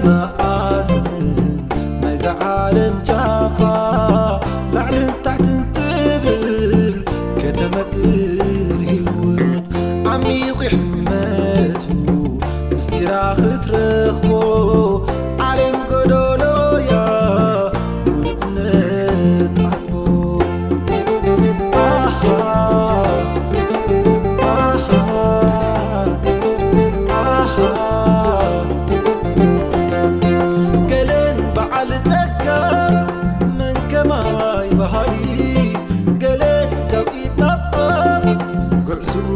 መኣዝን ናይዛ ዓለም ጫፋ ላዕልን ታሕትን ትብል ከተመክር ህይወት ዓሚቑ ይሕመቱ ምስጢራ ክትረኽቦ ዓለም ጎዶሎያ ምሉእነት ኣልቦ ኣሃ ኣሃ ኣሃ ገለን በዓል ጸጋ መን ከማይ በሃሊ ገለን ካብ ኢድ ናብ ኣፍ ጉዕዝኡ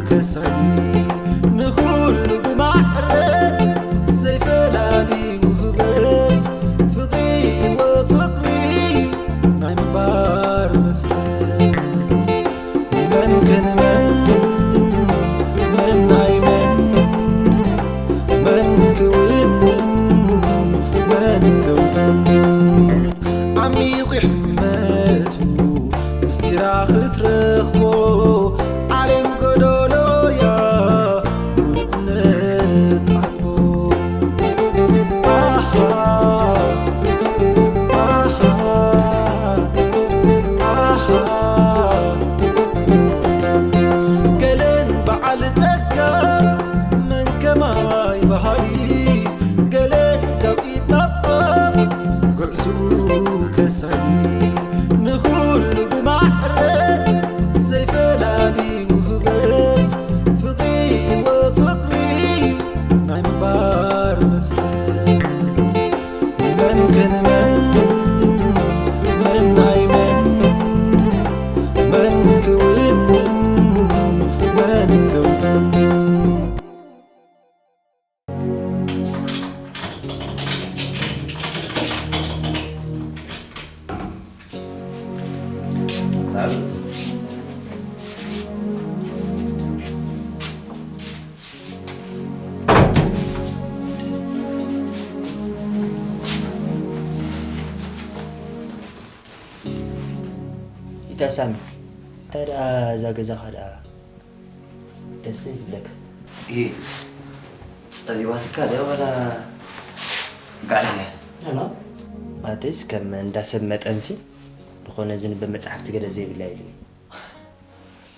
ከሳሊ ንኹሉ ብማዕረ ዘይፈላሊ ውህበት ፍቕሪ ወፍቕሪ ናይ ምንባር መስል መን ከንመን መን ናይ መን መን ክውንን መን ክውንን ዓሚቑ ይሕመቱ ምስጢራ ክትረኽቦ ዓለም ጎዶሎያ ምሉእነት ኣልቦ ኣሃ ኣሃ ኣሃ ገለን በዓል ጸጋ መን ከማይ በሃሊ ገለን ካብ ኢድ ናብ ኣፍ ጉዕዝኡ ከሳሊ ንኹሉ ብማዕረ ዘይፈላሊ ውህበት ፍቕሪ ወፍቕሪ ናይ ምንባር መስል መን ከንመን መን ናይ መን መን ክውንን መን ክውንን ኢታ ሳሚ፣ እንታይ ደኣ እዛ ገዛኻ ደኣ ደስ ይብለካ? ጸቢባትካ ድያ ወላ ጋዕዝያ? ኣላ። ማለተይስ ከም እንዳ ሰብ መጠንሲ ዝኾነ ዝንበብ መጻሕፍቲ ገለ ዘይብላ ኢሉ እዩ።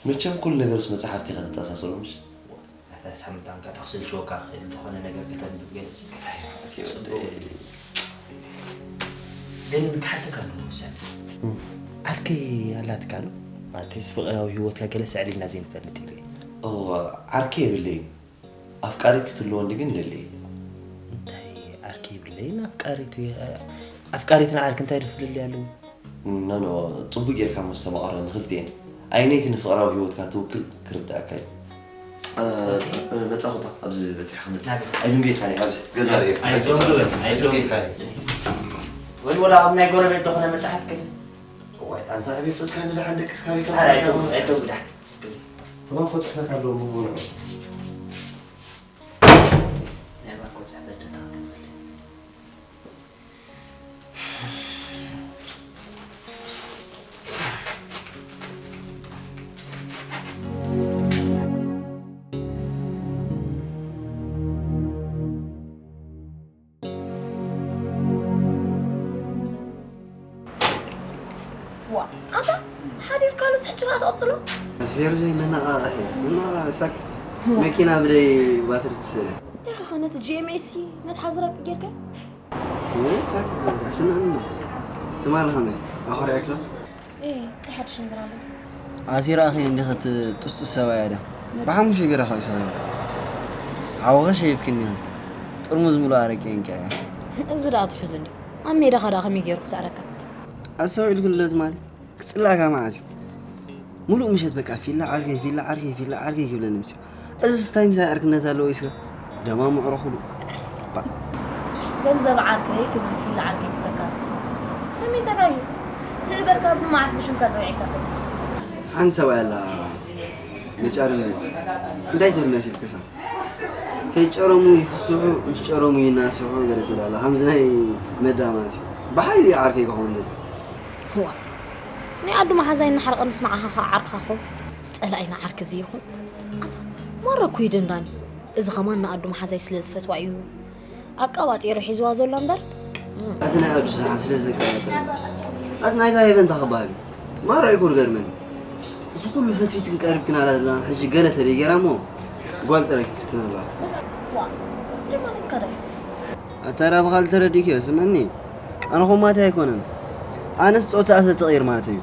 መቸም ኩሉ ነገርስ መጻሕፍቲ ኢኻ ተተኣሳስሮ ምሽ? ኣታ ሳምንታንካ ተኽስልችወካ ክእል ዝኾነ ነገር ከተንብብ ገለሲ። እንታይ ማለት እዩ? ጽቡቕ ኢሉ። ግን ክሓተካ ኣለዎ ውሳነ። እም። ዓርከይ ኣላትካ ዶ? ማለተይስ ፍቕራዊ ህይወትካ ገለ ሰዕሪልና ዘይንፈልጥ ኢሉ እዩ። እወ፣ ዓርከይ የብለይን። ኣፍቃሪት ክትህልወኒ ግን ደሊ። እንታይ ዓርኪ ይብለይን ኣፍቃሪት፣ ኣፍቃሪትን ዓርኪ እንታይ ፍልልይ ኣለዎ? ኖ፣ ኖ፣ ጽቡቅ ጌርካ መስተማቐረ ንኽልቲኤን። ኣይነይቲ ንፍቕራዊ ህይወትካ ትውክል ክርድኣካ እዩ። እ፣ ጸ-፣ እ፣ መጻኹባ ኣብዚ በጺሕካ መጽ-፣ ኣይድንጉየካ እየ፣ ኣብዚ ገዛ ርእየ። ኣይደንጉየን፣ ኣይደንጉየን። ኣይደንጉየካ እየ። ወይ ወላ ኣብ ናይ ጎረቤት ዝኾነ መጽሓፍ ክል-፣ እዋይ፣ ኣንታ ኣቤል፣ ጽድካ ንደሓን ደቅስ ካበይ ከም ኣረ፣ ኣይደንጉ-፣ ትረክብ? ኣይደንጉ ደሓን። ተባኮ ጽሕፈት ኣለዎ፣ ምሁር። ናይ ባኮ ጽሕፈት ዶ ተኣክል? ዋ፣ ኣታ ሓዲርካሉስ ሕጂ ኸኣ ትቕጽሎ? ኣቲ ፌሩዘይ፣ መነቓቕሒ፣ መነቓቕሒ፣ ሳክት። መኪና ብደይ ባትሪ ትስእን። ኢኻ ኸ ነቲ ጂ ኤም ኤስ ሲ መትሓዚ ረቂ ጌርካዮ? ወይ ሳክት ዝበለ ስምዕኒ። ትማሊ ኸመይ? ኣኾሪዐካ? ኤ፣ እንታይ ሓድሽ ነገር ኣሎ? ኣቲ ረኣኺ እንዲኺ እቲ ጥስጡስ ሰብኣያ ድያ? ብሓሙሽተ ቢራ ኸኣ ይሰኽር። ሓውኺ ሸይፍክኒ ኢኺ። ጥርሙዝ ምሉእ ኣረቂ እንኪ እያ። እዚ ደኣ ትሑዝ እንድዩ። ኣብ ሜዳኻ ደኣ ከመይ ገይሩ ክስዕረካ? ኣስተውዒልክሉ ዶ ትማሊ? ክጽላእካ መዓት እዩ። ሙሉእ ምሸት በቃ ፊላ ዓርከይ፣ ፊላ ዓርከይ፣ ፊላ ዓርከይ ክብለኒ ምስዩ። እዝስ እንታይ ምሳይ ዕርክነት ኣለዎ ኢስካ? ደማ ምዕረኹሉ። ባእ። ገንዘብ ዓርከይ ክብል ፊላ ዓርከይ ክብለካ ምስዩ። ስሚተካ እዩ። ንእበርካ ብመዓስ ብሽምካ ጸዊዐካ ፈሊጥ? ሓንቲ ሰብኣይ ኣላ። መጫር እንድዩ። እንታይ ትብል መሲልክሳ? ከይጨረሙ ይፍስሑ፣ ምስ ጨረሙ ይናስሑ ገለ ትብል ኣላ። ከምዚ ናይ መዳ ማለት እዩ። ብሓይሊ እዩ ዓርከይ ክኸውን ደልዩ። እዋ፣ ናይ ኣዱ መሓዛይ እናሓረቐንስ ንዓኻ ኸዓ ዓርክኻ ኾን? ጸላኢ ንዓርኪ እዚ ይኹን። ኣታ፣ ማራ እኮ እዩ ደንዳኒ። እዚ ኸማን ንኣዱ መሓዛይ ስለ ዝፈትዋ እዩ። ኣቃባጢሩ ሒዝዋ ዘሎ እምበር። ኣቲ ናይ ኣዱ ስራሓን ስለ ዘቀባጥር። ኣቲ ናይታ ሄቨን ተኸባቢ። ማራ ይኩር ገርመን። እዚ ኩሉ ፈትፊትን ቀሪብክን ኣላላን ሕጂ ገለ ተደይ ገይራ እሞ ጓል ጥራይ ክትፍትን ኣለዋ። ዋ፣ እንታይ ማለትካ ደይ? ኣታ ራብኻ ልተረዲእክዮ ስምዕኒ። ኣነ ኹማታይ ኣይኮነን። ኣነስ ጾታ እተ ትቕይር ማለት እዩ።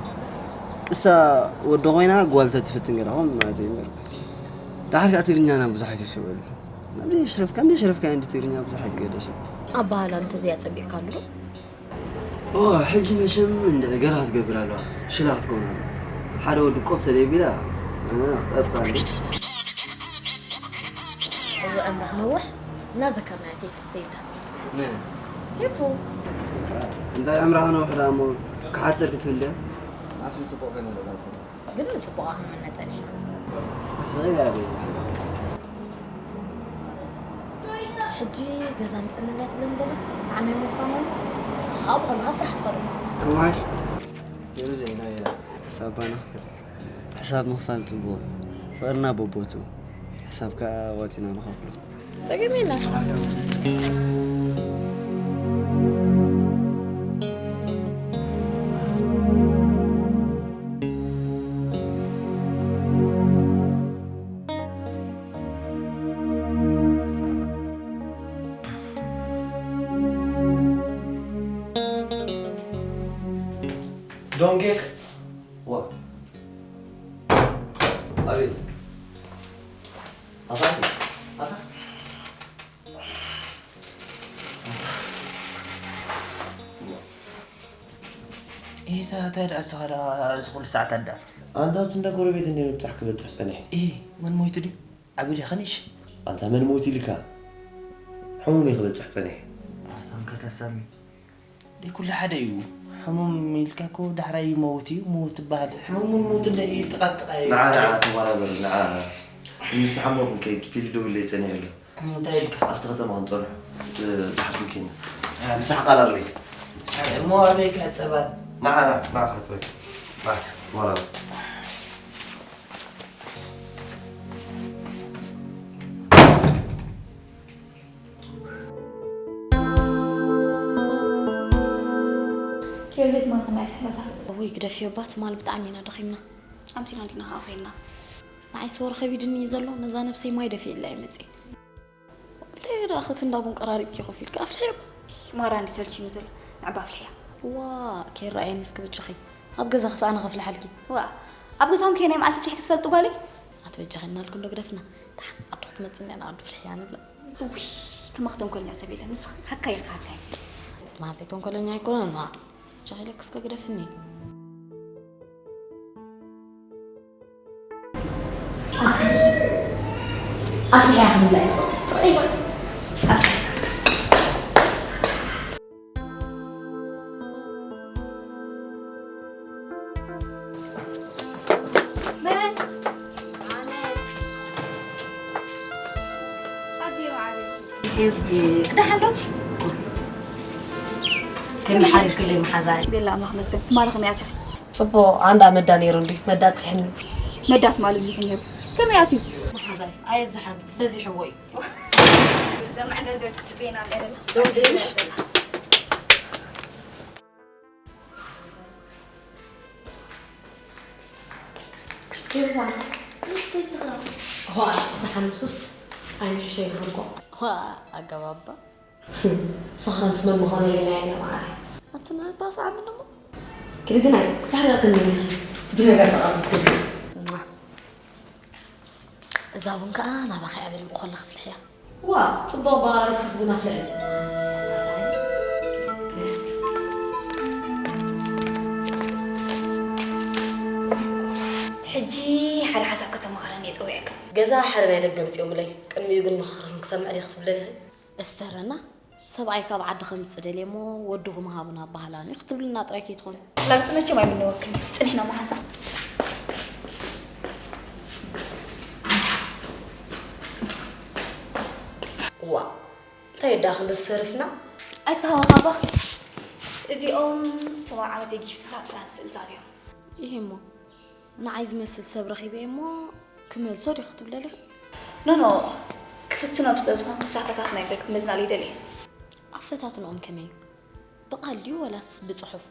እሳ ወዲ ኮይና ጓል ተትፍትን ገለ ኹም ማለት እዩ። ዳሕር ከኣ ትግርኛና ብዙሕ ኣይትሰበሉ። ናብዚ ሽረፍካ፣ እንደ ሽረፍካ እንዲ ትግርኛ ብዙሕ ኣይትገደሽ። ኣባህላ እንተዘይ ኣጸቢቕካሉ ዶ? ኦ፣ ሕጂ መሸም እንድዒ ገላ ክትገብር ኣለዋ። ሽላ ክትከውን ኣለዋ። ሓደ ወዲ ቆብ ተደቢላ፣ ኣነ ክጠብጻ እንዲ። እዚ ዕምራ ክነውሕ እናዘከርናዮ ቴክስት ሰይዳ። መን? ሄፉ። እንታይ ዕምራ ክነውሕ ደኣ እሞ ክሓጽር ክትብል ድያ? ኣስቢ ጽቡቕ ገለ ዶ ናጽ? ግን ንጽቡቕ ክንምነ ጸኒሕና። ስቕ ኢላ በይ። ሕጂ ገዛ ምጽንና ትብለን ዘሎ ንዓናይ መፋነኑ ንስኻ ኣብኡ ከለኻ ስራሕ ትኸዶ። ከማይ? ገሩ ዘይና እያ። ሕሳብ ባና ክፈል። ሕሳብ ምኽፋል ጽቡቕ። ፍቕርና በቦቱ። ሕሳብ ከኣ ወጺና ንኸፍሎ። ጸገም የለን። ዶንጌክ ዋ ኣቤት ኣታ ኣታ ኢታ እንታይ ደኣ ንስኻ ደኣ እዚ ኩሉ ሰዓት ኣዳ ኣንታ ኣብቲ እንዳ ጎረቤት እንደ ምብጻሕ ክበጽሕ ጸኒሐ። ኢ መን ሞይቱ ድዩ? ዓቢ ድያ ኸኒሽ? ኣንታ መን ሞይቱ ኢልካ? ሕሙም እየ ክበጽሕ ጸኒሐ። ኣታ እንካ ታሳሚ ደይ ኩሉ ሓደ እዩ። ሕሙም ኢልካ እኮ ዳሕራይ ይመውት እዩ፣ ምውት ትበሃል። ሕሙምን ሞትን ደይ ይጥቓጥቓ እዩ። ንዓ ንዓ ተወራበር ንዓ። ንስሓሞ ክንከይድ ፊልድ ደውለይ ጸኒሑ ኣሎ። እንታይ ኢልካ? ኣብቲ ከተማ ክንጸንሖ፣ እ፣ ድሓር ክንከይና። እ፣ ምሳሕ ቃል ኣለይ። ኣይ፣ እሞ ኣበይ ከጸባል? ንዓ፣ ንዓ፣ ንዓ፣ ሓጽበይ። ንዓ፣ ሞራል። ኬል ቤት ማን ከማይ ትሕመሳ? እውይ፣ ግደፍዮ እባ፣ ትማል ብጣዕሚ ኢና ደኺምና። ኣምሲና እንዲና ከኣ ኮይንና። ንዓይስ ወረ ከቢድኒ እዩ ዘሎ፣ ነዛ ነብሰይ ማይ ደፊእላ እየ መጽየ። እንታይ ደኣ ኸቲ እንዳ ቡን ቀራሪብኪ ኮፍ ኢልኪ ኣፍልሕዮ። ማራ እንዲ ሰልችዩ ዘሎ፣ ንዕባ ኣፍልሕያ። ዋ፣ ከይረኣየኒ እስኪ በጃኺ። ኣብ ገዛኺስ ኣነ ከፍልሓልኪ። ዋ፣ ኣብ ገዛኹም ከ ናይ መዓልቲ ፍሊሕኪ ትፈልጡ ጓለይ? ኣቲ በጃኺ እናልኩ እንዶ ግደፍና። ደሓን ዓዱ ክትመጽእ እንድያ ንዓዱ ፍልሕያ ንብላ። እውይ፣ ከማኺ ተንኮለኛ ሰብ የለን። ንስኺ ሃካይ ኢልካ ሃካይ። ማንሰይ ተንኮለኛ ኣይኮነን፣ ዋ። በጃኺ ኢለኪ እስከ ግደፍኒ። ኣብዚኣ ክንብላ ኢና። ደሓን ዶ? ከመይ ሓዲርክለይ መሓዛይ? ቤላ ኣምላኽ መስገን። ትማሊ ከመይ ኣቲኺ? ጽቡቕ፣ ኣንዳ መዳ ነይሩ እንዲ፣ መዳ ኣብዚሕኒ። መዳ ትማሊ ብዚሑ ነይሩ። ከመይ ኣትዩ? መሓዛይ፣ ኣየብዝሓን፣ በዚሕዎ እዩ። እዛ መዕገርገር ትጽበየና ኣላ ደላ። ደውልሽ? ቤዛ፣ እንታይ ትገብሪ? ዋ፣ ኣሽቱ ደሓን ንሱስ፣ ኣይንሕሾ ይግርኮ። ዋ፣ ኣገባባ። ሰኽራምስ መን ምዃኑ ርኢናዮ ኢና መዓረ። ኣቲ ንዕባ ሰዓብ እሞ። ግን ግን ኣይ፣ ዳሕሪኣ ክንብል ኢኺ። ብነገር ተቐብልኩ። እዛ ቡን ከኣ ናባኺ እያ በሊ ብቆሎ ክፍልሕያ። ዋ፣ ጽቡቕ ባህላዊ ክስብና ፍልሕት። ሕጂ ሓደ ሓሳብ ከተማኽረኒ እየ ጸዊዐክን። ገዛ ሓደ ናይ ደገ ኣምጺኦምለይ። ቅድሚኡ ግን ምኽርኽን ክሰምዕ ድየ ክትብለኒ ኢኺ? እስተረና፣ ሰብኣይ ካብ ዓዲ ከምጽእ ደልየ እሞ ወድኹም ሃቡና ኣባህላኒ ክትብልና ጥራይ ከይትኾኑ። ላግጺ መቸም ኣይምነወክን። ጽኒሕና መሓዛ። ዋ፣ እንታይ ደኣ ክንዲ ዝተርፍና? ኣይተሃዋኻባኽ። እዚኦም ትማል ዓመት የጊፍቲ ሳጥራን ስእልታት እዮም። ይሄ እሞ ንዓይ ዝመስል ሰብ ረኺበ እሞ ክመልሶ ዲኺ ክትብለሊ? ኖ፣ ኖ፣ ክፍትኖም ስለ ዝኾንኩ ሳፈታት ናይ በግ ክትመዝናለይ ደልየ። ኣፈታትንኦም ከመይ እዩ? ብቓል ድዩ ወላስ ብጽሑፍ?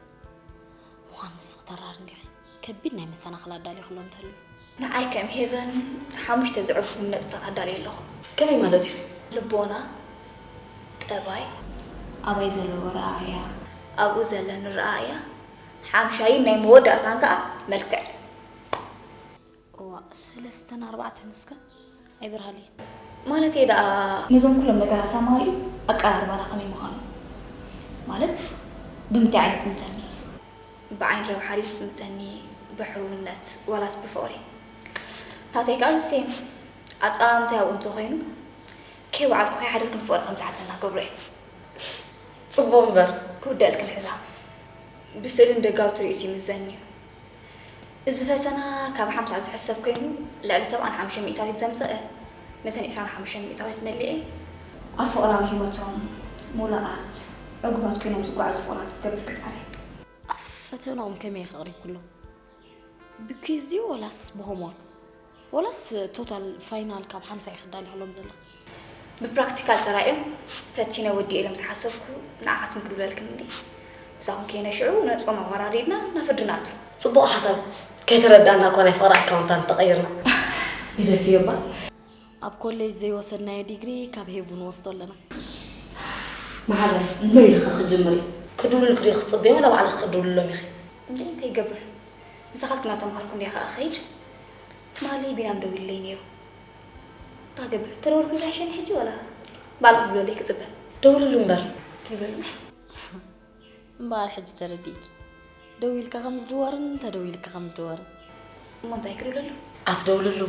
ምዃን ንስኺ ተራር እንዲኺ። ከቢድ ናይ መሰናኽል ኣዳሊኽሎም እንተልዩ። ንዓይ ከም ሄቨን ሓሙሽተ ዝዕርፉ ነጥብታት ኣዳልየ ኣለኹ። ከመይ ማለት እዩ? ልቦና፣ ጠባይ፣ ኣባይ ዘለዎ ረኣእያ፣ ኣብኡ ዘለኒ ረኣእያ፣ ሓምሻይን ናይ መወዳእታን ከኣ መልክዕ። እዋ፣ ሰለስተን ኣርባዕተን እስከ ኣይበርሃለይ። ማለተይ ደኣ ነዞም ኩሎም ነገራት ኣማሊኡ ኣቀራርባና ከመይ ምዃኑ። ማለት ብምንታይ ዓይነት ምተኒ? ብዓይኒ ረብሓ ድዩ ዝጥምተኒ? ብሕውነት ዋላስ ብፍቕሪ? ናተይ ከኣ ዝሴም። ኣጸማምታይ ኣብኡ እንተኾይኑ፣ ከይወዓልኩ ከይሓደርኩ ንፍቕሪ ከም ዝሓተና ክገብሮ እየ። ጽቡቕ እምበር። ክውደልክን ሕዛ። ብስእልን ደጋዊ ትርኢት እዩ ምዘንዩ። እዚ ፈተና ካብ ሓምሳ ዝሕሰብ ኮይኑ፣ ልዕሊ ሰብዓን ሓሙሽተ ሚእታዊት ዘምጸአ፣ ነተን ዕስራን ሓሙሽተ ሚእታዊት መሊኤ። ኣብ ፍቕራዊ ህይወቶም ሙሉኣት፣ ዕጉባት ኮይኖም ዝጓዓዙ ፍቑራት ክገብር ክጻረ። ኣብ ፈተናኦም ከመይ ኢኺ ኣቕሪብክሎም? ብኩዊዝ ድዩ ወላስ ብሆምወርክ? ወላስ ቶታል ፋይናል ካብ ሓምሳ ኢኺ ኣዳሊኽሎም ዘለኺ? ብፕራክቲካል ጥራይ እዮም ፈቲነ ወዲኤ ኢሎም ዝሓሰብኩ ንዓኻትም ክድውለልክን እንዲ። ብዛኹም ከይነ ሽዑ ነጥቦም ኣወራሪድና ናብ ፍርዲ ንኣቱ። ጽቡቕ ሓሳብ። ከይተረዳእና እኳ ናይ ፍቕሪ ኣካውንታንት ተቐይርና። ግደፍዮ እባ። ኣብ ኮሌጅ ዘይወሰድናዮ ዲግሪ ካብ ሄቡ ንወስዶ ኣለና። መሓዛይ፣ መን ኢኺ ክትጅምሪ? ክድውልልኪ ዲኺ ክትጽበዮ ዋላ ባዕልኺ ክትድውልሎም ኢኺ? እንዴ፣ እንታይ ይገብር? ምሳኻትኩም እናተምሃርኩ እንዲያ ከኣ እኸይድ። ትማሊ ቢንያም ደዊሉለይ ነይሩ። እንታይ ገብር? ተደወልኩ ዝሓሸኒ ሕጂ ዋላ ባዕልኺ ትብለለይ ክጽበ። ደውልሉ እምበር። ክብለሉ። እምበኣር ሕጂ ተረዲእኪ። ደዊልካ ከም ዝድወርን ተደዊልካ ከም ዝድወርን። እሞ እንታይ ክድውለሉ? ኣትደውልሉ።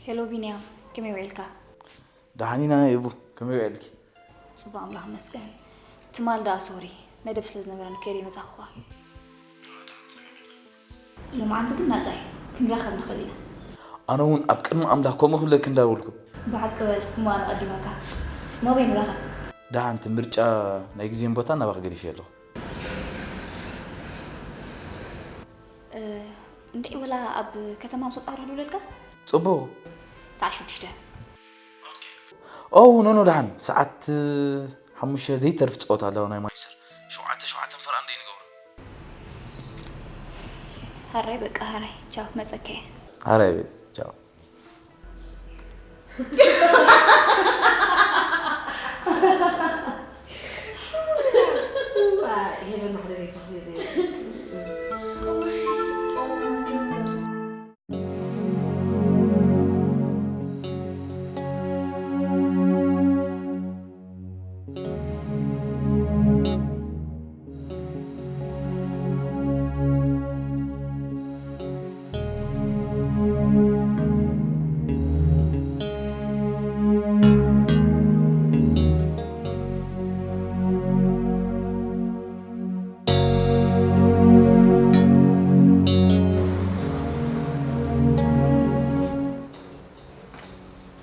ሄሎ ቢንያም፣ ከመይ ውዒልካ? ደሓን ኢና ሄቡ፣ ከመይ ውዒልኪ? ጽቡቕ ኣምላኽ ይመስገን። ትማል ደኣ ሶሪ፣ መደብ ስለ ዝነበረኒ ከይደ መጻኹኻ። ሎማዓንቲ ግን ናጻ እዩ፣ ክንራኸብ ንኽእል ኢና። ኣነ እውን ኣብ ቅድሚ ኣምላኽ ከምኡ ክብለኪ እንዳበልኩ። ብሓቂ በል፣ እሞ ኣነ ቀዲመካ። ናበይ ንራኸብ? ደሓን፣ እቲ ምርጫ ናይ ግዜን ቦታን ናባኺ ገዲፈዮ ኣለኹ። እ፣ እንድዒ ወላ ኣብ ከተማ ምስ ወጻእኩ ዶ ክድውለልካ? ጽቡቕ። ሰዓት ሽዱሽተ። ኦ፣ ኖ፣ ኖ፣ ደሓን። ሰዓት ሓሙሽተ ዘይተርፍ ጸወታ ኣለዋ ናይ ማንቸስተር። ሸውዓተ፣ ሸውዓተ ፈረቓ እንድዒ ንገብሮ። ሕራይ፣ በቃ ሕራይ። ቻው፣ ክመጸካ እየ። ሕራይ በይ። ቻው። ሄቨን ማሕዘ ዘይትረኽብዮ ዘይብሉ።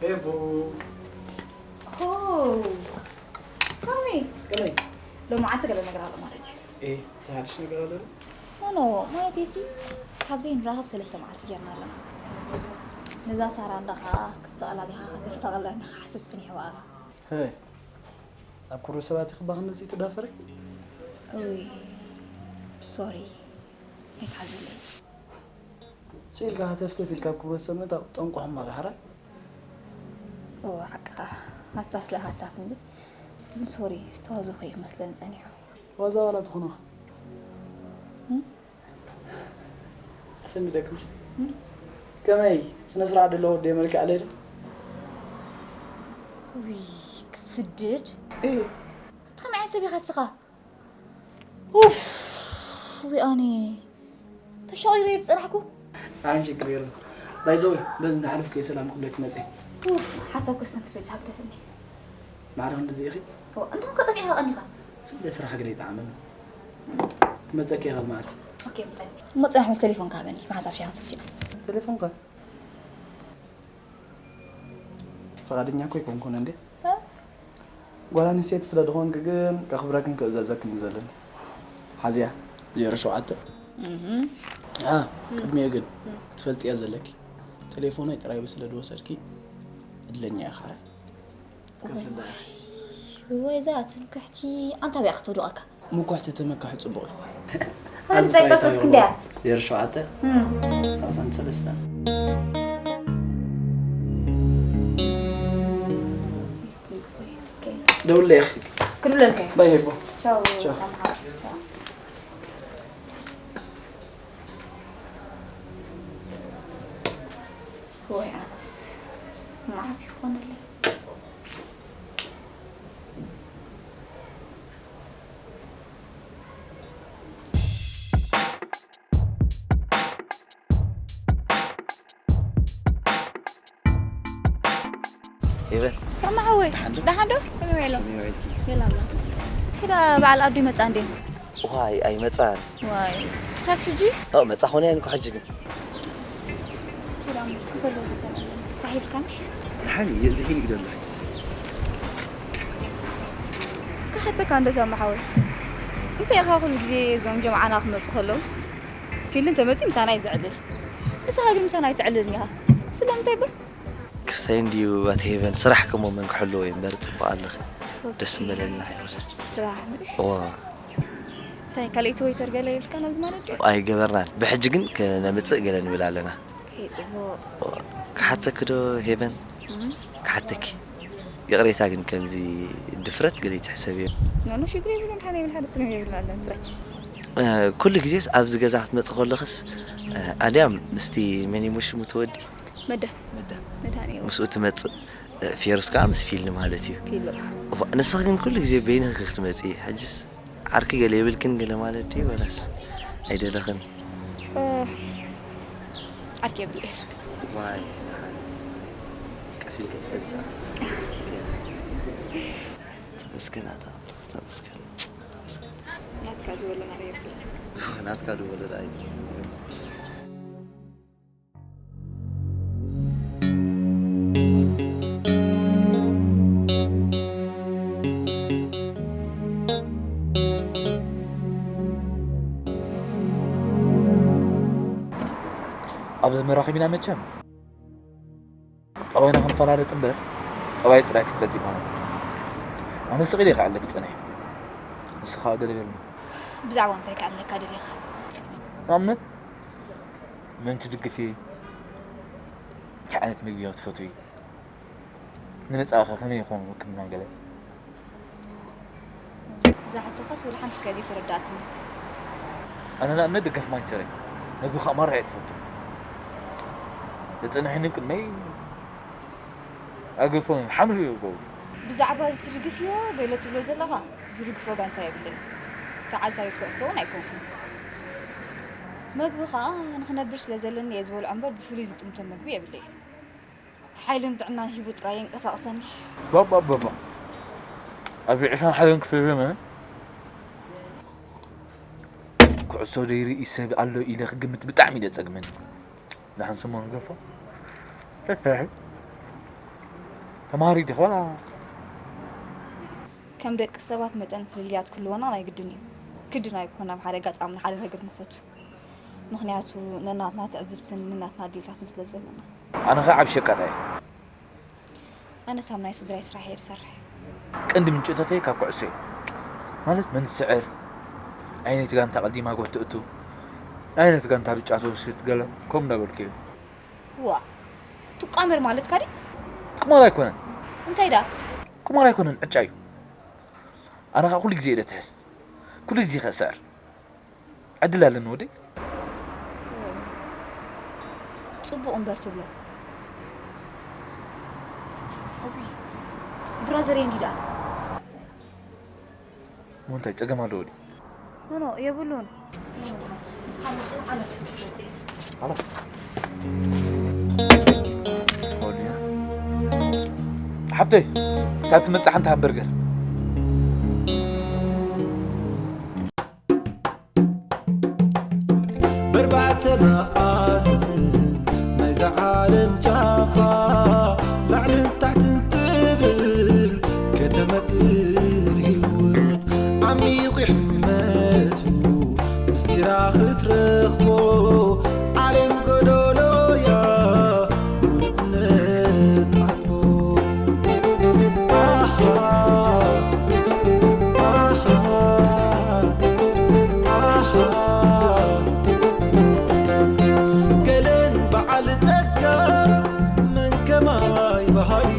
ሄቡ። ኦ፣ ሳሚ። ከመይ? ሎማዓንቲ ገለ ነገር ኣሎ ማለት እዩ። ኤ፣ እንታይ ሓድሽ ነገር ኣሎ ዶ? ኖ፣ ኖ፣ ማለተይሲ፣ ካብ ዘይንራኸብ ሰለስተ መዓልቲ ጌርና ኣለና። ነዛ ሳራ እንዳ ኸኣ ክትሰቕላ ዲኻ ከተሰቕላ ንኽሓስብ ጸኒሐ ብኣኻ። ሄይ፣ ኣብ ክብሪ ሰባት ኢኺ እባ ክንድዚ ትዳፈሪ? ኡይ፣ ሶሪ፣ ኣይትሓዝለይ። ስኢልካ ሃተፍተፍ ኢልካ ኣብ ክብረት ሰብ ምእታው ጠንቁ ሕማቕ እዩ፣ ሓራይ። እወ፣ ሓቅኻ። ሃታፍ ደኣ ሃታፍ እንጂ። ግን ሶሪ፣ ዝተዋዘኹ እዩ ክመስለኒ ጸኒሑ። ዋዛ ዋላ ትኹንኻ። እም? ኣሰሚደኩም። እም? ከመይ? ስነ ስርዓት ደለዎ ወዲ የመልክዕ ኣለይ ዶ? ውይ፣ ክትስድድ? እህ። ኣቲ ከመይ ዓይነት ሰብ ኢኻ እስኻ? ኡፍ፣ ዊኣኒ። ተሸቒረ ዝጸናሕኩ። ኣን ሽግር የለን። ባይ ዘ ወይ፣ በዚ እንዳሓለፍኩ እየ ሰላም ክብለኪ መጸ። ኡፍ፣ ሓሳብ ከስተንፍስ ወዲ ሃግደፍኒ። ማዕረ ክንድዚ ኢኺ? እዋ፣ እንታይ ኮንካ ጠፊእካ ቀኒኻ? ስለ ስራሕ ግን ኣይጠዓመን። ክመጸኪ እየ ካልእ መዓልቲ። ኦኬ፣ ምጸ-፣ እሞ ጽናሕ በል፣ ቴሌፎን ሃበኒ፣ ብሓንሳብ ሻሂ ክንሰቲ ኢና። ቴሌፎንካ? ፈቓደኛ እኮ ኣይኮንኩን እንዴ? እ? ጓል ኣንስተይቲ ስለ ዝኾንክ ግን ከኽብረክን ክእዘዘክን እዩ ዘለኒ። ሓዝያ። ዜሮ ሸውዓተ። እህ። ኣ፣ ቅድሚኡ ግን ክትፈልጥያ ዘለኪ። ቴሌፎነይ ጥራይ ስለ ዝወሰድኪ ዕድለኛ ኢኻ። ከፍልልካ። ወይ እዛ ትምክሕቲ፣ ኣንታ በይ ክትወድቐካ። ምኩሕ ተተመካሒ ጽቡቕ እዩ። ኣዚ እንታይ ቀልጠፍክ እንድያ? ዜሮ ሸውዓተ፣ እም። ሰላሳን ሰለስተን። ኦኬ። ደውለይ ኢኺ። ክድውለልካ እየ። ባይ ሄቦ። ቻው፣ ቻው። ሰምሓ። ቻው። ወይ ኣነስ መዓስ ይኾነለይ? ሄቨን። ሰማዕ ወይ? ደሓን ዶ? ደሓን ዶ? ከመይ ውዒሎም? ከመይ ውዒልኪ? የላ ኣሎ። እስኪ ዳ በዓል ኣዱ ይመጻ እንዴ? ዋይ፣ ኣይመጻን። ዋይ፣ ክሳብ ሕጂ? ኦ፣ መጻ ኾነ እንኳ ሕጂ ግን። ኪዳን ክፈሎ ዝሰማዕ ሳሒብካኒ? ደሓን እየ፣ እዚ ሒል ይግደሎ ሕጅስ። ክሓተካ እንዶ ሰማዕ ወይ? እንታይ ኢኻ ኩሉ ግዜ እዞም ጀምዓና ክመጹ ከለውስ ፊል እንተመጺኡ ምሳና እዩ ዘዕልል። ንስኻ ግን ምሳና ኣይትዕልልን ኢኻ። ስለምንታይ እባ? ክስታይ እንድዩ ኣቲ ሄቨን፣ ስራሕ ከሞ መን ክሕልዎ እዩ እምበር፣ ጽቡቕ ኣለኺ። ደስ ምበለኒ ንዓይ። ስራሕ ምርሽ? እዋ። እንታይ ካልኣይቲ ወይተር ገለ የብልካን ኣብዚ ማለት ድዩ? ኣይገበርናን። ብሕጂ ግን ከነምጽእ ገለ ንብል ኣለና። ኦኬ፣ ጽቡቕ። ክሓተኪ ዶ ሄቨን? እም። ክሓተኪ። ይቕሬታ ግን ከምዚ ድፍረት ገለ ይትሕሰብዮ። ኖ፣ ኖ፣ ሽግር የብሉን። ሓደ የብሉን፣ ሓደ ጸገም የብሉን፣ ኣለን ስራሕ። እ፣ ኩሉ ግዜስ ኣብዚ ገዛ ክትመጽእ ከለኽስ፣ እ፣ ኣድያም ምስቲ መን እዩ ሽሙ እቲ ወዲ? መዳ። መዳ። መድሃኒኡ። ምስኡ ትመጽእ፣ እ፣ ፌሩስ ከኣ ምስ ፊል ማለት እዩ። ፊል። እዋ፣ ንስኺ ግን ኩሉ ግዜ በይንኺ ክትመጺ፣ ሕጅስ ዓርኪ ገለ የብልክን ገለ ማለት ድዩ ወላስ ኣይደለኽን? እ፣ ዓርኪ የብለይ። ዋይ፣ ደሓን። ቀስ ኢልኪ ትሕዚ ከኣ። ተመስገን ኣታ ኣምላኽ፣ ተመስገን። ተመስገን። ናትካ ዝበሎ ናበይ የብለይ። ናትካ ዝበሎ ደኣ እዩ። ኣብዚ መራኸቢና መቸም ጠባይና ክንፈላለጥ እምበር፣ ጠባይ ጥራይ ክትፈልጥ ይኮነ። ኣነ ስቕ ኢለ ክዕለክ ጸኒሐ። ንስኻ ገለ በልኒ። ብዛዕባ እንታይ ክዕለካ ደሊኻ? ንኣብነት፣ መን ትድግፊ? እንታይ ዓይነት ምግቢ ትፈትዊ? ንመጻኢኸ ከመይ ይኾን ሕክምና ገለ? እዛ ሕቶኸስ ወላ ሓንቲ እኳ ዘይተረድኣትኒ። ኣነ ንኣብነት ደጋፊ ማንቸስተር እየ። መግቢ ከኣ ማራ እየ ዝፈቱ። ተጸኒሑኒ ቅድመይ ኣገድፎ ሓምሉ ይገብሩ። ብዛዕባ እዚ ትድግፍዮ ገለ ትብሎ ዘለኻ፣ ዝድግፎ ጋንታ የብለይን። ተዓዛቢት ኩዕሶ እውን ኣይኮንኩን። መግቢ ኸኣ ንኽነብር ስለ ዘለኒ እየ ዝበልዖ እምበር ብፍሉይ ዝጥምቶ መግቢ የብለይን። ሓይልን ጥዕናን ሂቡ ጥራይ የንቀሳቕሰኒ። ባባ፣ ባባ። ኣብዚ ዕስራን ሓደን ክፍለ ዘመን ኩዕሶ ዘይርኢ ሰብ ኣሎ ኢለ ክግምት ብጣዕሚ እዩ ዘጸግመኒ። ደሓን ሰሞን ገፎ ፈትሒ ተማሃሪ ዲኻ? ከም ደቂ ሰባት መጠን ፍልልያት ክህልወና ናይ ግድን እዩ። ግድን ኣይኮን ኣብ ሓደ ኣጋጣሚ ንሓደ ነገር ንፈቱ። ምኽንያቱ ነናትና ትዕዝብትን ነናትና ድሌታትን ስለ ዘለና። ኣነ ኸኣ ዓቢ ሸቃጣይ እየ። ኣነስ ኣብ ናይ ስድራይ ስራሕ እየ ዝሰርሕ። ቀንዲ ምንጭታተይ ካብ ኩዕሶ እዩ። ማለት መን ትስዕር፣ ኣየነይቲ ጋንታ ቀዲማ ጎል ተእቱ፣ ኣየነይቲ ጋንታ ብጫ ትወስድ ገለ ከምኡ እንዳበልኩ እየ። ዋእ፣ ትቋመር ማለትካ ድዩ? ቁማር ኣይኮነን። እንታይ ደኣ? ቁማር ኣይኮነን፣ ዕጫ እዩ። ኣነ ኸኣ ኩሉ ግዜ እየ ደትሕዝ። ኩሉ ግዜ እየ ክስዕር። ዕድል ኣለኒ ወደይ። ጽቡቕ እምበር ትብሎ። እውይ፣ ብራዘረይ እንዲ ደኣ። እሞ እንታይ ጸገም ኣለዎ ድዩ? ኖ፣ ኖ፣ የብሉን። ንስኻ ንብስን ዓመት ክትመጽእ። ኣላ። ወዲያ። ሓብተይ፣ ክሳብ ትመጽእ ሓንቲ ሃምበርገር። መኣዝን ናይዛ ዓለም ጫፋ ላዕልን ታሕትን ትብል ከተመክር ህይወት ዓሚቑ ይሕመቱ ምስጢራ ክትረኽቦ ዓለም ጎዶሎያ ሙሉእነት ኣልቦ። ኣሃ፣ ኣሃ፣ ኣሃ። ገለን በዓል ጸጋ መን ከማይ በሃሊ